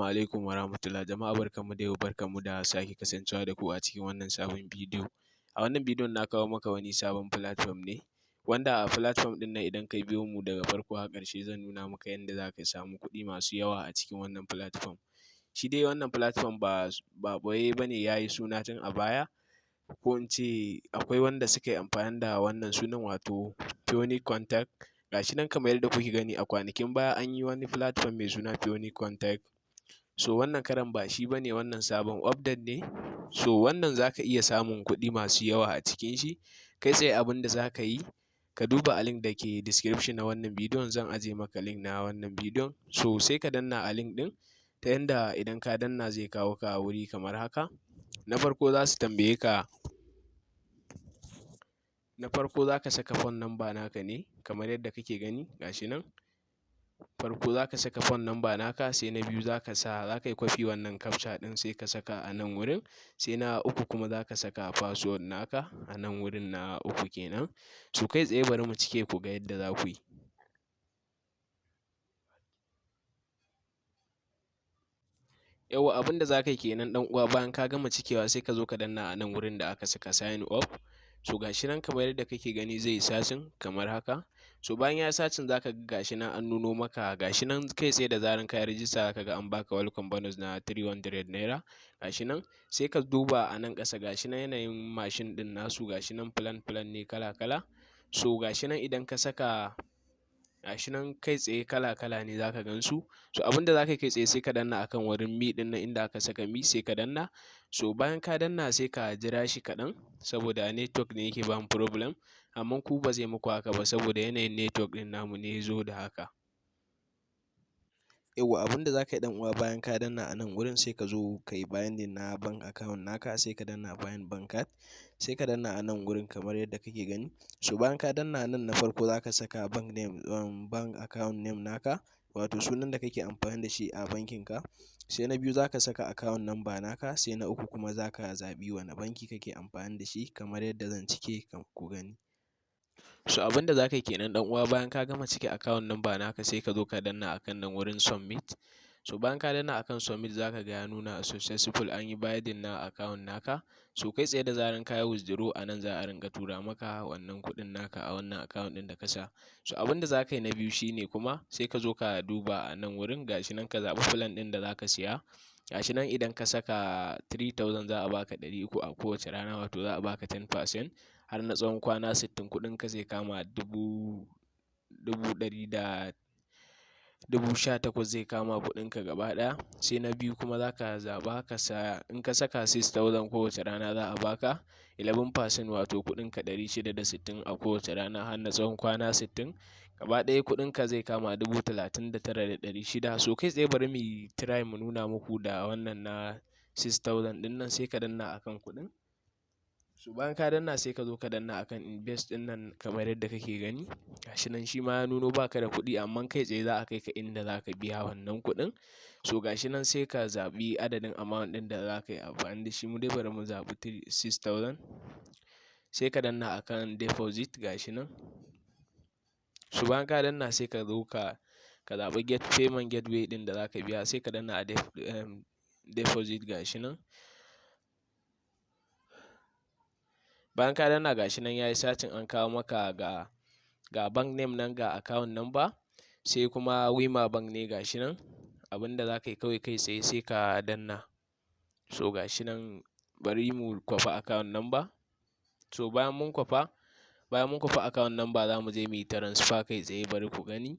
Alaikum warahmatullah. Jama'a, barkanmu da yau, barkanmu da sake kasancewa da ku a cikin wannan sabon bidiyo. A wannan bidiyon na kawo maka wani sabon platform ne, wanda a platform ɗin nan, idan ka biyo mu daga farko har ƙarshe, zan nuna maka yanda za ka samu kuɗi masu yawa a cikin wannan platform. Shi dai wannan platform ba ɓoyayye ba ne, ya yi suna tun a baya, ko in ce akwai wanda suka yi amfani da wannan sunan, wato Pioneer Contact. Ga shi nan kamar yadda kuke gani, a kwanakin baya an yi wani platform mai suna Pioneer Contact. So wannan karon ba shi ba ne, wannan sabon update ne. So wannan za ka iya samun kuɗi masu yawa a cikin shi. Kai tsaye abin da za ka yi, ka duba a link da ke description na wannan bidiyon, zan ajiye maka link na wannan bidiyon. So sai ka danna a link ɗin, ta yanda idan ka danna zai kawo ka wuri kamar haka. Na farko za su tambaye ka, na farko za ka saka phone number naka ne kamar yadda kake gani, ga shi nan. Farko za ka saka phone number naka, sai na biyu za ka sa, za ka yi copy wannan captcha ɗin, sai ka saka a nan wurin. Sai na uku kuma za ka saka password naka a nan wurin, na uku kenan. So kai tsaye bari mu cike ku ga yadda za ku yi. Yawwa, abin da za ka yi kenan, ɗan uwa, bayan ka gama cikewa, sai ka zo ka danna a nan wurin da aka saka sign up. So ga shi nan kamar yadda kake gani, zai yi searching kamar haka. So bayan ya yi searching, za ka ga gashi nan an nuno maka, gashi nan. Kai tsaye da zaran ka yi rijista, za ka ga an baka welcome bonus na 300 naira, gashi nan. Sai ka duba a nan ƙasa, gashi nan yanayin mashin ɗin nasu, gashi nan plan plan ne kala kala. So gashi nan idan ka saka, gashi nan kai tsaye kala kala ne za ka gan su. So abin da za ka yi, kai tsaye sai ka danna akan wurin me ɗin nan, inda aka saka me, sai ka danna. So bayan ka danna, sai ka jira shi kaɗan, saboda network ne yake bamu problem, amma ku ba zai muku haka ba, saboda yanayin network ɗin namu ne ya zo da haka. Yawwa, abin da za ka yi, ɗan uwa, bayan ka danna a nan wurin, sai ka zo ka yi binding na bank account naka, sai ka danna bind bank card, sai ka danna a nan wurin kamar yadda kake gani. So bayan ka danna nan, na farko za ka saka bank name, bank account name naka, wato sunan da kake amfani da shi a bankin ka. Sai na biyu za ka saka account number naka. Sai na uku kuma za ka zaɓi wane banki kake amfani da shi, kamar yadda zan cike ku gani. So abin da za ka yi kenan, ɗan uwa, bayan ka gama cike account number naka, sai ka zo ka danna akan nan wurin submit. So bayan ka danna akan submit, za ka ga ya nuna successful, an yi binding na account naka. So kai tsaye da zaran ka yi withdraw, a nan za a rinƙa tura maka wannan kuɗin naka a wannan account ɗin da ka sa. So abin da za ka yi na biyu shine kuma sai ka zo ka duba a nan wurin, gashi nan, ka zaɓi plan ɗin da za ka siya. Gashi nan, idan ka saka 3000 za a baka 300 a kowace rana, wato za a baka 10% har na tsawon kwana 60. Kuɗinka zai kama dubu ɗari da 18,000 zai kama kuɗinka gaba ɗaya. Sai na biyu kuma za ka zaɓa ka sa, in ka saka 6000, kowace rana za a baka 11%, wato kuɗinka 660 a kowace rana har na tsawon kwana 60. Gaba ɗaya kuɗinka zai kama 39,600. So kai tsaye bari mu yi try mu nuna muku da wannan na 6000 ɗin nan. Sai ka danna akan kuɗin. So bayan ka danna, sai ka zo ka danna akan invest ɗin nan kamar yadda kake gani. Gashi nan, shi ma ya nuno baka da kuɗi, amma kai tsaye za a kai ka inda za ka biya wannan kuɗin. So gashi nan, sai ka zaɓi adadin amount ɗin da za ka yi amfani da shi. Mu dai bari mu zaɓi 6000. Sai ka danna akan deposit, gashi nan. So bayan ka danna, sai ka zo ka zaɓi get payment gateway ɗin da za ka biya, sai ka danna a deposit, gashi nan. Bayan ka danna, gashi nan yayi searching, an kawo maka ga bank name nan, ga account number, sai kuma Wema Bank ne, gashi nan. Abin da za ka yi kawai, kai tsaye sai ka danna. So gashi nan, bari mu kwafi account number. So bayan mun kwafa account number, za mu je mu yi transfer kai tsaye, bari ku gani.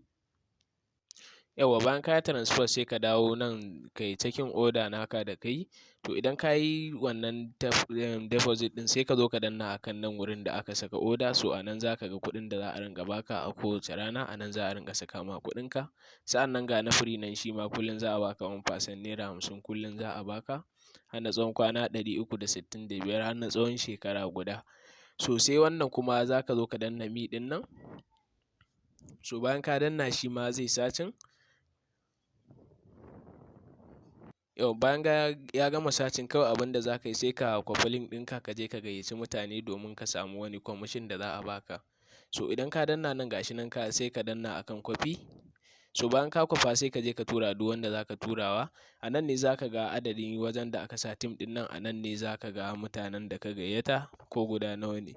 Yawwa, bayan ka yi transfer, sai ka dawo nan ka yi checking order naka da ka yi. To idan ka yi wannan deposit ɗin, sai ka zo ka danna akan nan wurin da aka saka order. So a nan za ka ga kuɗin da za a rinƙa baka a kowace rana, a nan za a rinƙa saka ma kuɗinka. Sa'annan ga na free nan, shi ma kullum za a baka 1%, naira 50 kullum za a baka har na tsawon kwana 365, har na tsawon shekara guda. So sai wannan kuma za ka zo ka danna me ɗin nan. So bayan ka danna, shi ma zai searching. Yau bayan ya gama searching, kawai abin da za ka yi, sai ka kwafi link ɗinka, ka je ka gayyaci mutane domin ka samu wani commission da za a baka. So idan ka danna nan, gashi nan, ka sai ka danna akan copy. So bayan ka kwafa, sai ka je ka tura duk wanda za ka turawa. A nan ne za ka ga adadin wajen da aka sa team ɗin nan. A nan ne za ka ga mutanen da ka gayyata ko guda nawa ne.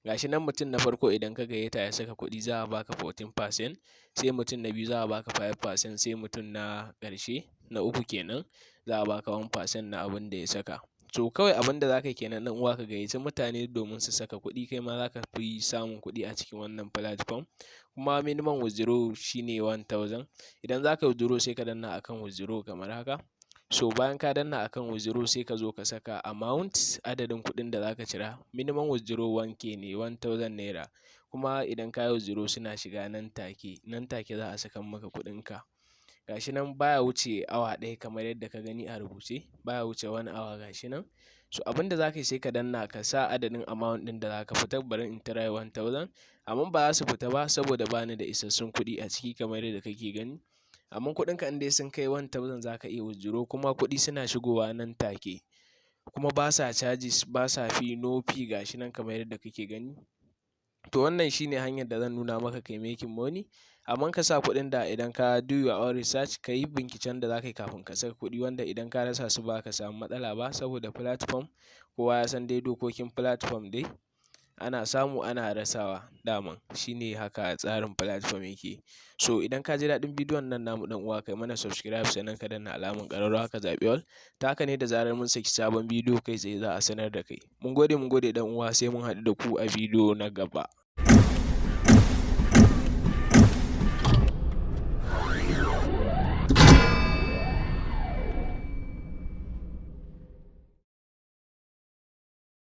Gashi nan, mutum na farko idan ka gayyata ya saka kuɗi, za a baka 14%, sai mutum na biyu za a baka 5%, sai mutum na ƙarshe, na uku kenan, za a baka 1% na abin da ya saka. To, kawai abin da za ka yi kenan, ɗan uwa, ka gayyaci mutane domin su saka kuɗi, kai ma za ka fi samun kuɗi a cikin wannan platform. Kuma minimum withdraw shine 1000. Idan za ka withdraw, sai ka danna akan withdraw kamar haka. So bayan ka danna akan withdraw, sai ka zo ka saka amount, adadin kuɗin da za ka cira. Minimum withdraw 1K ne, 1000 naira. Kuma idan ka yi withdraw, suna shiga nan take, nan take za a saka maka kuɗinka. Gashi nan, baya wuce awa 1 kamar yadda ka gani a rubuce, baya wuce wani awa, gashi nan. So abin da za ka yi, sai ka danna ka sa adadin amount ɗin da za ka fitar. Bari in try 1000, amma ba za su fita ba saboda ba ni da isassun kuɗi a ciki kamar yadda kake gani. Amma kuɗinka in dai sun kai 1000, za ka iya withdraw, kuma kuɗi suna shigowa nan take. Kuma ba sa charges, ba sa fee, no fee, gashi nan kamar yadda kake gani. To, wannan shine hanyar da zan nuna maka kai making money. Amma ka sa kuɗin da idan ka do your own research, ka yi binciken da za ka yi kafin ka saka kuɗi, wanda idan ka rasa su ba ka samu matsala ba, saboda platform kowa ya san dai dokokin platform dai, ana samu ana rasawa daman, shine haka tsarin platform yake. So idan ka ji daɗin bidiyon nan namu, ɗan uwa, kai mana subscribe, sannan ka danna alamar ƙararrawa, ka zaɓi all. Ta haka ne da zarar mun saki sabon bidiyo, kai tsaye za a sanar da kai. Mun gode, mun gode, ɗan uwa, sai mun haɗu da ku a bidiyo na gaba.